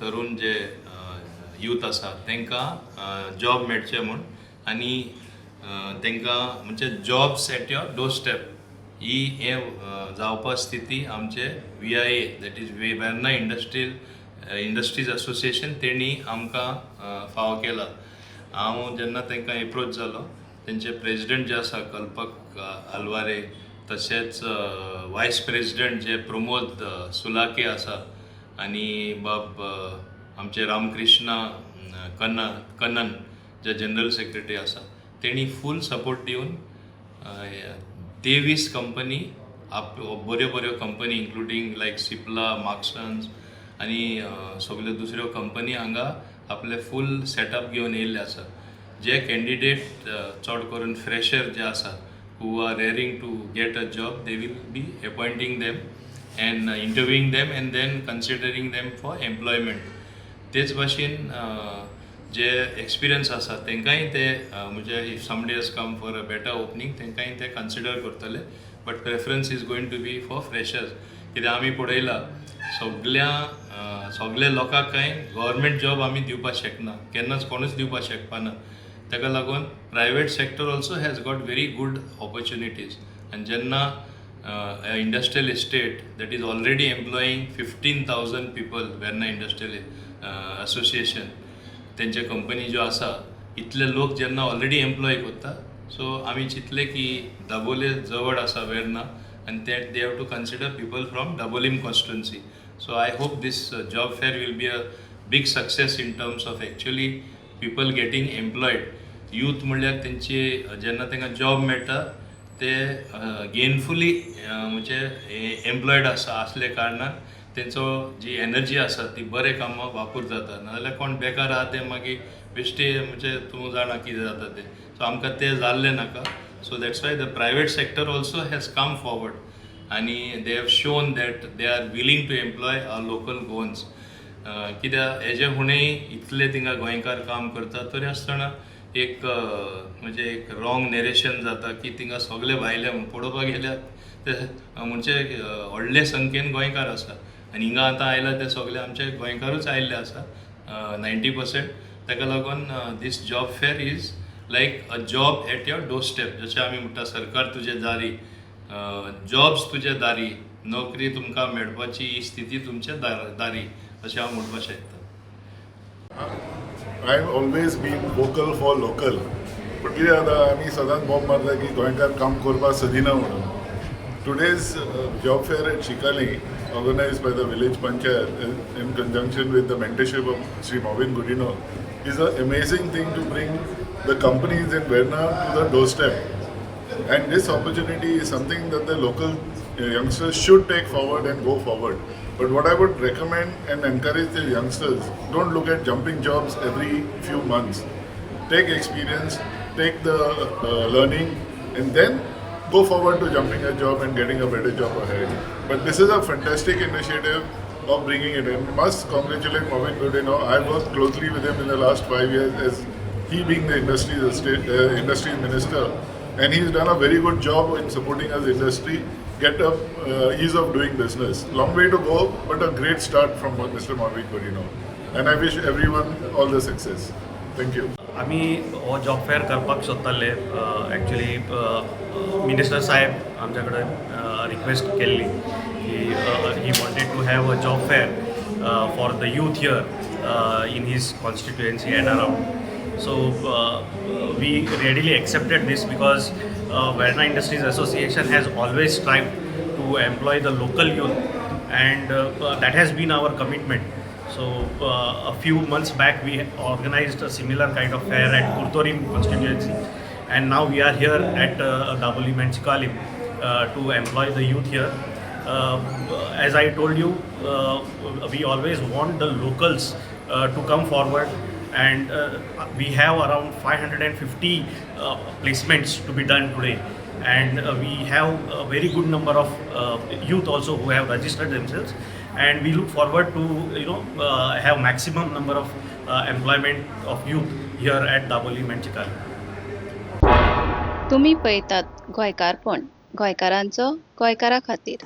तरुण जे youth आसा तांकां job मेळचे म्हूण आनी तांकां म्हणजे jobs at your door step ही हें जावपा स्थिती आमचे VIA, that is Verna Industries Association, तेणी आमकां फावो केला. हांव जेन्ना तांकां एप्रोच जालो, तेंचे प्रेजिडेंट जे आसा कल्पक आलवारे, तशेंच वायस प्रेजिडेंट जे प्रमोद सुलाके आसा आनी बाब आमचे रामकृष्णा कन्ना कन्नन जे जनरल सेक्रेटरी आसा, तेणी फूल सपोर्ट दिवन 23 कंपनी आप बऱ्यो बऱ्यो कंपनी, इन्क्लुडींग लायक सिप्ला, मार्क्सन्स आनी सगल्यो दुसऱ्यो कंपनी हांगा आपले फूल सेटअप घेवन येयल्ले आसा. जे कॅन्डिडेट चड करून फ्रेशर जे आसा, who are raring to get a job, they will be appointing them and interviewing them and then considering them for employment. तेच भाशेन जे एक्सपिरियन्स आसा तांकांय ते म्हणजे if somebody has come for a better opening, तांकांय ते consider करतले, but preference is going to be for freshers. कित्याक आमी पळयला, सगल्या सगल्या लोकांक कांय गव्हर्मेंट जॉब आमी दिवपाक शकना, केन्नाच कोणूच दिवपाक शकपाना. ताका लागून private sector also has got very good opportunities. आनी जेन्ना industrial estate that is already employing 15,000 people, Verna Industrial Association, तेंचे कंपनी ज्यो आसा, इतले लोक जेन्ना ऑलरेडी एम्प्लॉय करता, सो आमी चिंतले की दाबोले जवळ आसा वेर्ना आनी ते they have to consider people from Dabolim constituency. So I hope this job fair will be a big success in terms of actually people getting employed. Youth म्हणल्यार तेंची जेन्ना तांकां जॉब मेळटा, ते गेनफुली म्हणजे एम्प्लॉयड आसा आसल्या कारणान तेंचो जी एनर्जी आसा ती बरे कामाक वापर जाता. नाजाल्यार कोण बेकार आहा ते मागीर बेश्टे म्हणजे तूं जाणा कितें जाता तें. सो आमकां तें जाल्लें नाका. So that's why the private sector also has come forward आनी they have shown that they are willing to employ our local Goans. कित्याक हेजे फुडेंय इतले थिंगा गोंयकार काम करता, तरी आसतना एक म्हणजे एक रॉंग नरेशन जाता की थिंगा सगळे भायले म्हूण. पळोवपाक गेल्यार ते म्हणजे व्हडले संख्येन गोंयकार आसा आनी हिंगा आतां आयला ते सगळे आमचे गोंयकारूच आयिल्ले आसा 90%. ताका लागून this job fair is like a job at your door step. जशें आमी म्हणटा, सरकार तुजे दारी, जॉब्स तुजे दारी, नोकरी तुमकां मेळपाची ही स्थिती तुमच्या दारी, अशें हांव म्हणपाक शकता. I have always been vocal for local. पण कितें जाता, आमी सदांच बॉम्ब मारता की गोंयकार काम करपाक सोदिना म्हणून. Today's job fair at Chicalim, organized by the village panchayat in conjunction with the mentorship of Sri Mauvin Godinho, is an amazing thing to bring the companies in Verna to the doorstep. And this opportunity is something that the local youngsters should take forward and go forward. But what I would recommend and encourage the youngsters, don't look at jumping jobs every few months. Take experience, take the learning, and then go forward to jumping a job and getting a better job ahead. But this is a fantastic initiative of bringing it in. Must congratulate Mauvin Godinho. I worked closely with him in the last 5 years as he being the industries minister, and he's done a very good job in supporting us industry get up ease of doing business. Long way to go, but a great start from Mr. Mauvin Godinho. And I wish everyone all the success. Thank you. आमी हो job fair करपाक सोदताले. Actually minister साहेब आमच्या कडेन request केल्ली की he wanted to have a job fair for the youth here in his constituency and around. So we readily accepted this because Verna Industries Association has always strived to employ the local youth, and that has been our commitment. So a few months back we organized a similar kind of fair at Curtorim constituency, and now we are here at Dabolim and Chicalim to employ the youth here. As I told you, we always want the locals to come forward, and we have around 550 placements to be done today, and we have a very good number of youth also who have registered themselves, and we look forward to have maximum number of employment of youth here at Dabolim and Chicalim. तुमी पळयतात गोंयकारपण, गोंयकारांचो गोंयकारा खातीर.